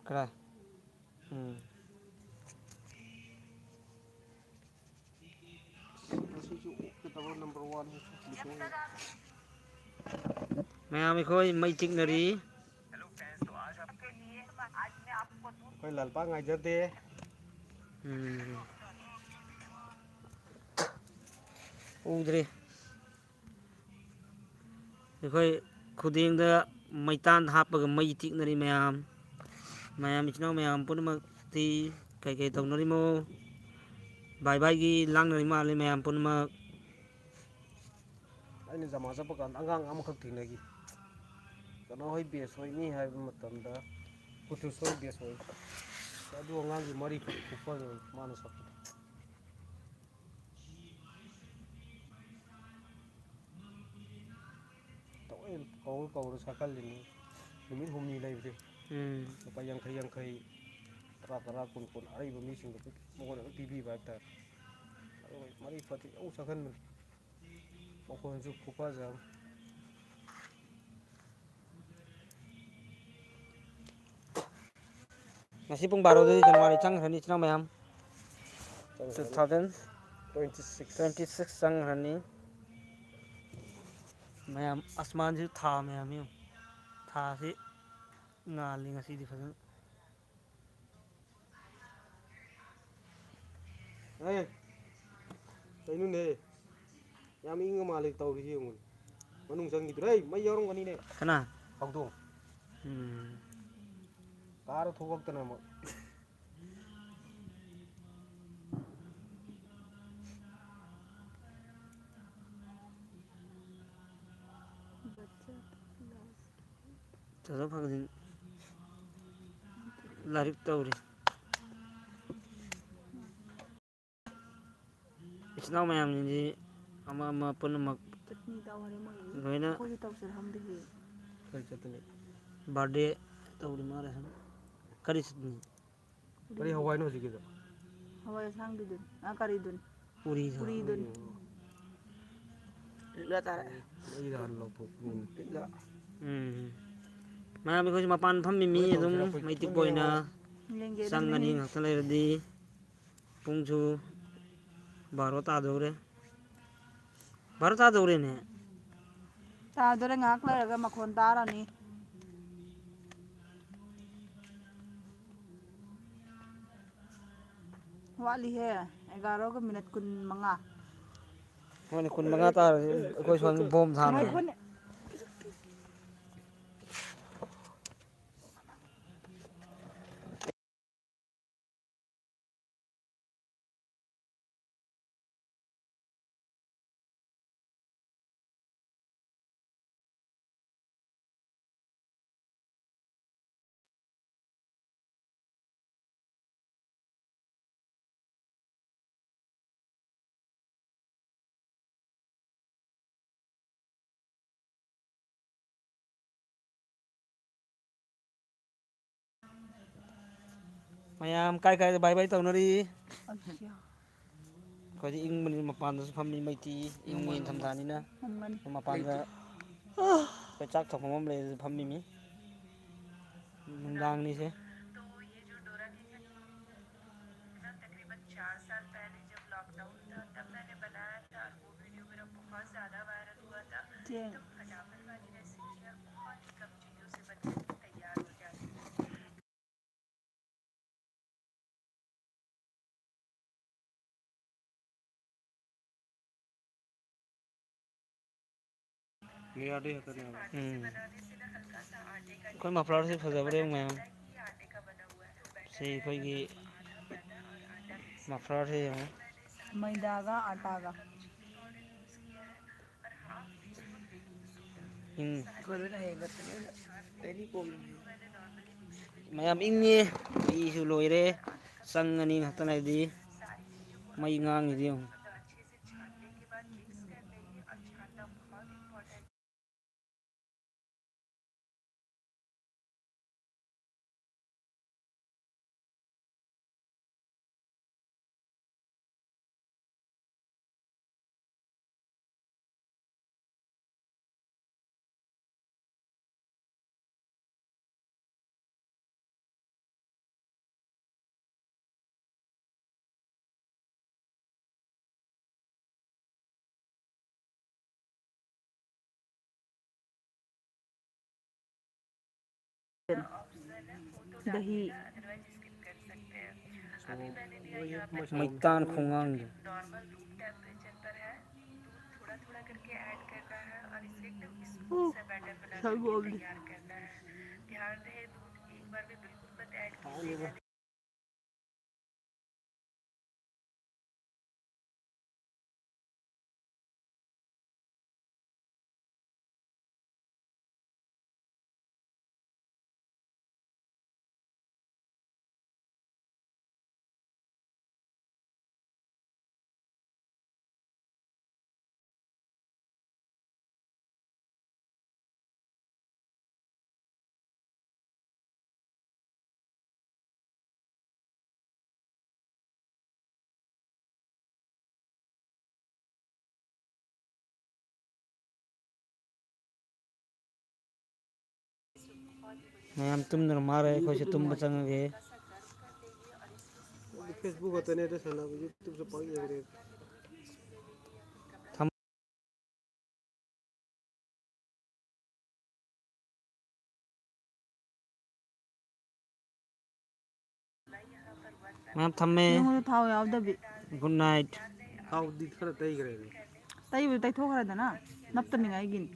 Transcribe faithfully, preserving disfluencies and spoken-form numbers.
ꯀꯔꯥꯏ? ꯎꯝ꯫ ꯃꯁꯤꯁꯨ ꯑꯣꯛꯀꯗꯕ number one꯫ ꯃꯌꯥꯝ ꯑꯩꯈꯣꯏ ꯃꯩ ꯇꯤꯛꯅꯔꯤ꯫ ꯑꯩꯈꯣꯏ ꯂꯥꯜꯄꯥ ꯉꯥꯏꯖꯗꯦ꯫ ꯎꯝ꯫ ꯎꯗ꯭ꯔꯦ꯫ ꯑꯩꯈꯣꯏ ꯈꯨꯗꯦꯡꯗ ꯃꯩꯇꯥꯟ ꯍꯥꯞꯄꯒ ꯃꯩ ꯇꯤꯛꯅꯔꯤ ꯃꯌꯥꯝ꯫ ꯃꯌꯥꯝ, ꯏꯆꯤꯟ ꯏꯅꯥꯎ ꯃꯌꯥꯝ ꯄꯨꯝꯅꯃꯛꯇꯤ ꯀꯩꯀꯩ ꯇꯧꯅꯔꯤꯃꯣ? ꯕꯥꯏ ꯕꯥꯏꯒꯤ ꯂꯥꯡꯅꯔꯤ ꯃꯥꯜꯂꯦ ꯃꯌꯥꯝ ꯄꯨꯝꯅꯃꯛ꯫ ꯑꯩꯅ ꯖꯃꯥ ꯆꯠꯄ ꯀꯥꯟꯗ ꯑꯉꯥꯡ ꯑꯃꯈꯛ ꯊꯦꯡꯅꯈꯤ꯫ ꯀꯩꯅꯣ ꯍꯣꯏ batch ꯍꯣꯏꯅꯤ ꯍꯥꯏꯕ ꯃꯇꯝꯗ, ꯀꯨꯇꯨꯁ ꯍꯣꯏ batch ꯍꯣꯏ꯫ ꯑꯗꯨ ꯑꯉꯥꯡꯒꯤ ꯃꯔꯤ ꯐꯨꯛꯄ ꯃꯥꯅ ꯁꯛꯄꯗꯣ꯫ ꯇꯣꯏꯅ ꯀꯧꯔ ꯀꯧꯔ ꯁꯛꯍꯜꯂꯤꯅꯤ꯫ ꯅꯨꯃꯤꯠ ꯍꯨꯝꯅꯤ ꯂꯩꯕꯁꯦ꯫ ꯎꯝ꯫ ꯂꯨꯄꯥ ꯌꯥꯡꯈꯩ ꯌꯥꯡꯈꯩ, ꯇꯔꯥ ꯇꯔꯥ, ꯀꯨꯟ ꯀꯨꯟ, ꯑꯔꯩꯕ ꯃꯤꯁꯤꯡꯗ ꯃꯉꯣꯟꯗ ꯑꯗꯨꯝ ꯄꯤꯕꯤꯕ ꯍꯥꯏꯇꯥꯔꯦ꯫ ꯑꯗꯨꯒ ꯃꯔꯤ ꯐꯠꯇꯤ ꯑꯃꯨꯛ ꯁꯛꯍꯟꯕꯅꯤ꯫ ꯃꯈꯣꯟꯁꯨ ꯈꯨꯐꯖ ꯑꯃ꯫ ꯉꯁꯤ ꯄꯨꯡ ꯕꯥꯔꯣꯗꯗꯤ ꯖꯅꯋꯥꯔꯤ ꯆꯪꯈ꯭ꯔꯅꯤ, ꯏꯆꯤꯟ ꯏꯅꯥꯎ ꯃꯌꯥꯝ꯫ ꯆꯪꯈ꯭ꯔꯅꯤ꯫ Two thousand twenty six꯫ Twenty six ꯆꯪꯈ꯭ꯔꯅꯤ꯫ ꯃꯌꯥꯝ, ꯑꯁꯃꯥꯟꯁꯤꯁꯨ ꯊꯥ ꯃꯌꯥꯝ ꯌꯦꯡꯉꯨ꯫ ꯊꯥꯁꯤ ꯉꯥꯜꯂꯤ ꯉꯁꯤꯗꯤ ꯐꯖꯅ꯫ ꯑꯦ, ꯀꯩꯅꯣꯅꯦ? ꯌꯥꯝ ꯏꯪꯉ ꯃꯥꯜꯂꯦ ꯇꯧꯔꯤꯁꯤ ꯌꯦꯡꯉꯨꯅꯦ꯫ ꯃꯅꯨꯡ ꯆꯪꯈꯤꯗ꯭ꯔꯦ꯫ ꯍꯩ, ꯃꯩ ꯌꯥꯎꯔꯝꯒꯅꯤꯅꯦ꯫ ꯀꯅꯥ? ꯍꯧꯗꯣꯡ꯫ ꯎꯝ꯫ ꯀꯥꯔ ꯊꯣꯛꯂꯛꯇꯅ ꯑꯃꯨꯛ꯫ ꯇꯥꯖꯧ ꯐꯪꯖꯤꯟ ꯂꯥꯏꯔꯤꯛ ꯇꯧꯔꯤ꯫ ꯏꯆꯤꯟ ꯏꯅꯥꯎ ꯃꯌꯥꯝꯁꯤꯡꯁꯤ ꯑꯃ ꯑꯃ ꯄꯨꯝꯅꯃꯛ ꯆꯠꯅꯤ ꯇꯧꯔꯦ ꯃꯣꯏ꯫ ꯂꯣꯏꯅ ꯑꯩꯈꯣꯏꯁꯨ ꯇꯧꯁꯤꯔ ꯈꯪꯗꯦꯍꯦ꯫ ꯀꯔꯤ ꯆꯠꯇꯅꯤ? Birthday ꯇꯧꯔꯤ ꯃꯥꯜꯂꯦ꯫ ꯀꯔꯤ ꯆꯠꯇꯅꯤ? ꯀꯔꯤ ꯍꯋꯥꯏꯅꯣ ꯍꯧꯖꯤꯛꯀꯤꯗꯣ? ꯍꯋꯥꯏ ꯑꯁꯥꯡꯕꯤꯗꯨꯅꯤ꯫ ꯑ, ꯀꯔꯤꯗꯨꯅꯤ? ꯄꯨꯔꯤ ꯁꯥ-, ꯄꯨꯔꯤꯗꯨꯅꯤ꯫ ꯎꯝ꯫ ꯂꯤꯛꯂ ꯆꯥꯔꯦ꯫ ꯑꯩ ꯅꯍꯥꯟ ꯂꯧꯊꯣꯛꯄꯅꯤ꯫ ꯂꯤꯛꯂ꯫ ꯎꯝ꯫ ꯃꯌꯥꯝ ꯑꯩꯈꯣꯏꯁꯨ ꯃꯄꯥꯟ ꯐꯝꯃꯤ, ꯃꯤ ꯑꯗꯨꯝ ꯃꯩꯇꯤꯛ ꯑꯣꯏꯅ ꯌꯦꯡꯒꯦ ꯆꯪꯒꯅꯤ ꯑꯗꯨꯝ꯫ ꯉꯥꯛꯇꯪ ꯂꯩꯔꯗꯤ꯫ ꯄꯨꯡꯁꯨ ꯕꯥꯔꯣ ꯇꯥꯗꯧꯔꯦ꯫ ꯕꯥꯔꯣ ꯇꯥꯗꯧꯔꯦꯅꯦ꯫ ꯇꯥꯗꯣꯔꯦ, ꯉꯥꯏꯍꯥꯛ ꯂꯩꯔꯒ ꯃꯈꯣꯟ ꯇꯥꯔꯅꯤ꯫ ꯋꯥꯠꯂꯤꯍꯦ, ꯑꯦꯒꯥꯔꯣꯒ ꯃꯤꯅꯠ ꯀꯨꯟꯃꯉꯥ꯫ ꯃꯥꯅꯦ, ꯀꯨꯟꯃꯉꯥ ꯇꯥꯔꯗꯤ ꯑꯩꯈꯣꯏ ꯁꯣꯝꯗ ꯕꯣꯝ ꯊꯥꯅꯔꯦ꯫ ꯉꯥꯏꯈꯣꯅꯦ꯫ ꯃꯌꯥꯝ ꯀꯥꯏ ꯀꯥꯏꯗ ꯕꯥꯏ ꯕꯥꯏ ꯇꯧꯅꯔꯤ? ꯑꯩꯈꯣꯏꯗꯤ ꯏꯪꯕꯅꯤꯅ ꯃꯄꯥꯟꯗꯁꯨ ꯐꯝꯃꯤ, ꯃꯩꯇꯤ ꯏꯪꯉꯤ ꯅꯤꯡꯊꯝꯊꯥꯅꯤꯅ꯫ ꯃꯄꯥꯟꯗ ꯑꯩꯈꯣꯏ ꯆꯥꯛ ꯊꯣꯡꯐꯝ ꯑꯃ ꯂꯩ, ꯑꯗꯨꯗ ꯐꯝꯃꯤꯃꯤ꯫ ꯅꯨꯡꯗꯥꯡꯅꯤꯁꯦ꯫ ꯎꯝ꯫ ꯑꯩꯈꯣꯏ ꯃꯐ꯭ꯂꯔꯁꯤ ꯐꯖꯕ꯭ꯔꯥ ꯌꯦꯡꯉꯨ ꯃꯌꯥꯝ꯫ ꯁꯤ ꯑꯩꯈꯣꯏꯒꯤ ꯃꯐ꯭ꯂꯔꯁꯤ ꯌꯦꯡꯉꯨ꯫ ꯃꯩꯗꯥꯒ ꯑꯥꯇꯥꯒ꯫ ꯎꯝ꯫ ꯑꯩꯈꯣꯏ ꯂꯣꯏꯅ ꯍꯌꯦꯡ ꯅꯠꯇ꯭ꯔꯒ ꯑꯦꯅꯤ ꯄ꯭ꯔꯣꯕ꯭ꯂꯦꯝ ꯂꯩ꯫ ꯃꯌꯥꯝ ꯏꯪꯉꯦ, ꯑꯩꯁꯨ ꯂꯣꯏꯔꯦ꯫ ꯆꯪꯉꯅꯤ ꯉꯥꯛꯇꯪ ꯂꯩꯔꯗꯤ꯫ ꯃꯩ ꯉꯥꯡꯉꯤꯗꯤ ꯌꯦꯡꯉꯨ꯫ ꯗꯍꯤ꯫ ꯃꯩꯇꯥꯟ ꯈꯣꯡꯉꯥꯡꯗꯣ꯫ ꯎ, ꯁꯪꯒꯣꯝꯅꯤ꯫ ꯃꯌꯥꯝ ꯇꯨꯝꯗꯅ ꯃꯥꯔꯦ, ꯑꯩꯈꯣꯏꯁꯨ ꯇꯨꯝꯕ ꯆꯪꯉꯒꯦ꯫ Facebook ꯈꯛꯇꯅꯦꯗ ꯁꯥꯟꯅꯕ, YouTubeꯁꯨ ꯄꯥꯛ ꯌꯦꯡꯗꯦ꯫ ꯊꯝ- ꯃꯌꯥꯝ ꯊꯝꯃꯦ꯫ ꯅꯉꯣꯟꯗ ꯊꯥꯎ ꯌꯥꯎꯗꯕꯤ꯫ Good night꯫ ꯊꯥꯎꯗꯤ ꯈꯔ ꯇꯩꯈ꯭ꯔꯦꯅꯦ꯫ ꯇꯩꯕꯨꯗꯤ ꯇꯩꯊꯣꯛꯈ꯭ꯔꯦꯗꯅ, ꯅꯞꯇꯅꯤꯡꯉꯥꯏꯒꯤꯅꯤ꯫